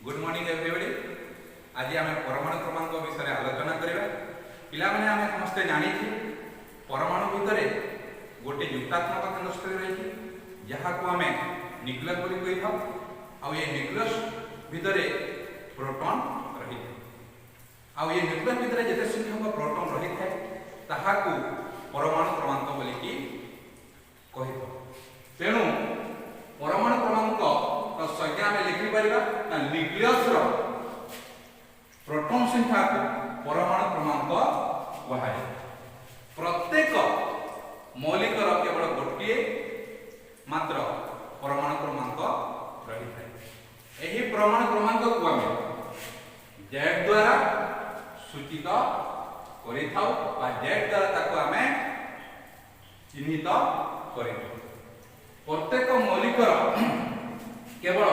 Good morning everybody. ଆଜି ଆମେ ପରମାଣୁ କ୍ରମାଙ୍କ ବିଷୟରେ ଆଲୋଚନା କରିବା। ପିଲାମାନେ, ଆମେ ସମସ୍ତେ ଜାଣିଛେ, ପରମାଣୁ ଭିତରେ ଗୋଟିଏ ଯୁକ୍ତାତ୍ମକ କେନ୍ଦ୍ରସ୍ଥଳୀ ରହିଛି, ଯାହାକୁ ଆମେ ନ୍ୟୁକ୍ଲିୟସ୍ ବୋଲି କହିଥାଉ। ଆଉ ଏ ନ୍ୟୁକ୍ଲିୟସ୍ ଭିତରେ ପ୍ରୋଟନ୍ ରହିଥାଏ। ଆଉ ଏ ନ୍ୟୁକ୍ଲିୟସ୍ ଭିତରେ ଯେତେ ସଂଖ୍ୟକ ପ୍ରୋଟନ୍ ରହିଥାଏ, ତାହାକୁ ପରମାଣୁ କ୍ରମାଙ୍କ ବୋଲିକି କହିଥାଉ। ତେଣୁ ପରମାଣୁ କ୍ରମାଙ୍କ ସଂଜ୍ଞା ଆମେ ଲେଖିପାରିବା ନା, ନ୍ୟୁକ୍ଲିୟସର ପ୍ରୋଟନ୍ ସଂଖ୍ୟାକୁ ପରମାଣୁ କ୍ରମାଙ୍କ କୁହାଯାଏ। ପ୍ରତ୍ୟେକ ମୌଳିକର କେବଳ ଗୋଟିଏ ମାତ୍ର ପରମାଣୁ କ୍ରମାଙ୍କ ରହିଥାଏ। ଏହି ପରମାଣୁ କ୍ରମାଙ୍କକୁ ଆମେ ଜେଡ୍ ଦ୍ୱାରା ସୂଚିତ କରିଥାଉ ବା ଜେଡ୍ ଦ୍ୱାରା ତାକୁ ଆମେ ଚିହ୍ନିତ କରିଥାଉ। ପ୍ରତ୍ୟେକ ମୌଳିକର କେବଳ